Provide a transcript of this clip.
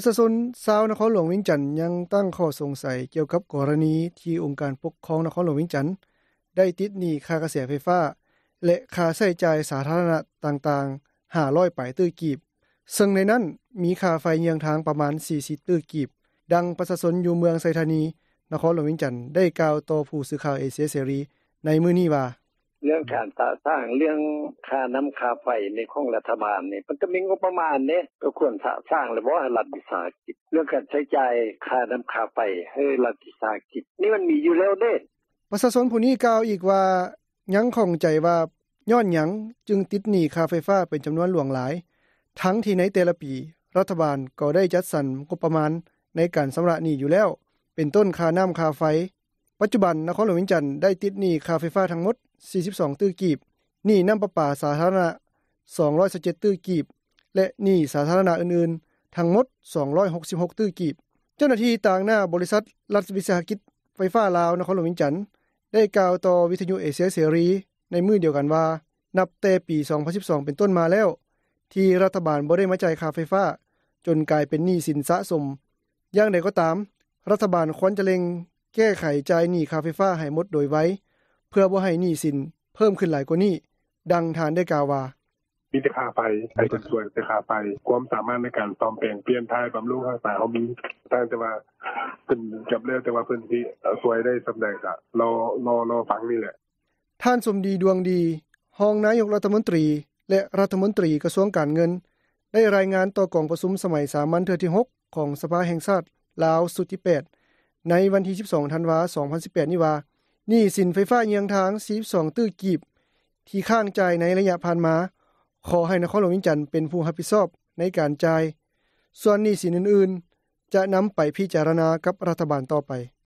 ປະຊາຊົນຊາວນະຄອນຫຼວງວຽງຈັນ ຍັງຕັ້ງຂໍ້ສົງໄສກ່ຽວກັບກໍລະນີ ທີ່ອົງການປົກຄອງນະຄອນຫຼວງວຽງຈັນ ໄດ້ຕິດໜີ້ຄ່າກະແສໄຟຟ້າ ແລະ ຄ່າໃຊ້ຈ່າຍສາທາລະນະຕ່າງໆ ຫ້າຮ້ອຍປາຍຕື້ກີບ ເຊິ່ງໃນນັ້ນມີຄ່າໄຟເຍືອງທາງປະມານ ສີ່ສິບຕື້ກີບ. ດັ່ງປະຊາຊົນຢູ່ເມືອງໄຊທານີ ນະຄອນຫຼວງວຽງຈັນ ໄດ້ກ່າວຕໍ່ຜູ້ສື່ຂ່າວເອເຊຍເສລີ ໃນມື້ນີ້ວ່າ: “ເລື່ອງການສະສາງ ເລື່ອງຄ່ານໍ້າຄ່າໄຟ ຂອງລັດຖະບານນີ້ ມັນກໍມີງົບປະມານເດ້ ກໍຄວນສະສາງແລ້ວບໍ່ ໃຫ້ລັດວິສາຫະກິດ ເລື່ອງການໃຊ້ຈ່າຍຄ່ານໍ້າຄ່າໄຟ ໃຫ້ລັດວິສາຫະກິດ ນີ້ມັນມີຢູ່ແລ້ວເດ້.” ປະຊາຊົນຜູ້ນີ້ກ່າວອີກວ່າ ຍັງຂ້ອງໃຈວ່າ ຍ້ອນຫຍັງຈຶ່ງຕິດໜີ້ຄ່າໄຟຟ້າເປັນຈຳນວນຫຼວງຫຼາຍ ທັງທີ່ໃນແຕ່ລະປີ ລັດຖະບານກໍໄດ້ຈັດສັນງົບປະມານ ໃນການຊຳຣະໜີ້ຢູ່ແລ້ວ ເປັນຕົ້ນຄ່ານໍ້າຄ່າໄຟ. ປັດຈຸບັນ ນະຄອນຫຼວງວຽງຈັນ ໄດ້ຕິດໜີ້ຄ່າໄຟຟ້າທັງໝົດ ສີ່ສິບສອງຕື້ກີບ, ໜີ້ນໍ້າປະປາສາທາລະນະ ສອງຮ້ອຍຊາວເຈັດຕື້ກີບ ແລະ ໜີ້ສາທາລະນະອື່ນໆ ທັງໝົດ ສອງຮ້ອຍຫົກສິບຫົກຕື້ກີບ. ເຈົ້າໜ້າທີ່ຕາງໜ້າບໍລິສັດລັດວິສາຫະກິດໄຟຟ້າລາວ ນະຄອນຫຼວງວຽງຈັນ ໄດ້ກ່າວຕໍ່ວິທຍຸເອເຊຍເສລີ ໃນມື້ດຽວກັນວ່າ ນັບແຕ່ປີສອງພັນສິບສອງ ເປັນຕົ້ນມາແລ້ວ ທີ່ລັດຖະບານບໍ່ໄດ້ມາຈ່າຍຄ່າໄຟຟ້າ ຈົນກາຍເປັນໜີ້ສິນສະສົມ. ຢ່າງໃດກໍຕາມ ລັດຖະບານຄວນຈະເລັ່ງແກ້ໄຂຈ່າຍໜີ້ຄ່າໄຟຟ້າໃຫ້ໝົດໂດຍໄວ ເພື່ອບໍ່ໃຫ້ໜີ້ສິນເພີ່ມຂຶ້ນຫຼາຍກວ່ານີ້. ດັ່ງທ່ານໄດ້ກ່າວວ່າ: “ມີແຕ່ຄ່າໄຟ ໃຫ້ເພິ່ນຊ່ວຍແຕ່ຄ່າໄຟ ຄວາມສາມາດໃນການສ້ອມແປງ ປ່ຽນຖ່າຍ ບຳລຸງຮັກສາເຮົາມີ ຕ່າງແຕ່ວ່າເພິ່ນຈັບແລ້ວ ແຕ່ວ່າເພິ່ນຊິຊ່ວຍໄດ້ສ່ຳໃດ ກໍລໍ ລໍຟັງນີ້ແຫຼະ.” ທ່ານ ສົມດີ ດວງດີ ຮອງນາຍົກລັດຖະມົນຕີ ແລະ ລັດຖະມົນຕີກະຊວງການເງິນ ໄດ້ລາຍງານຕໍ່ກອງປະຊຸມສະໄໝສາມັນເທື່ອທີຫົກ ຂອງສະພາແຫ່ງຊາດລາວ ຊຸດທີແປດ ໃນວັນທີສິບສອງ ທັນວາ ສອງພັນສິບແປດ ນີ້ວ່າ ໜີ້ສິນໄຟຟ້າເຍືອງທາງ ສີ່ສິບສອງຕື້ກີບ ທີ່ຄ້າງຈ່າຍໃນໄລຍະຜ່ານມາ ຂໍໃຫ້ນະຄອນຫຼວງວຽງຈັນ ເປັນຜູ້ຮັບຜິດຊອບໃນການຈ່າຍ. ສ່ວນໜີ້ສິນອື່ນໆ ຈະນຳໄປພິຈາລະນາກັບລັດຖະບານຕໍ່ໄປ.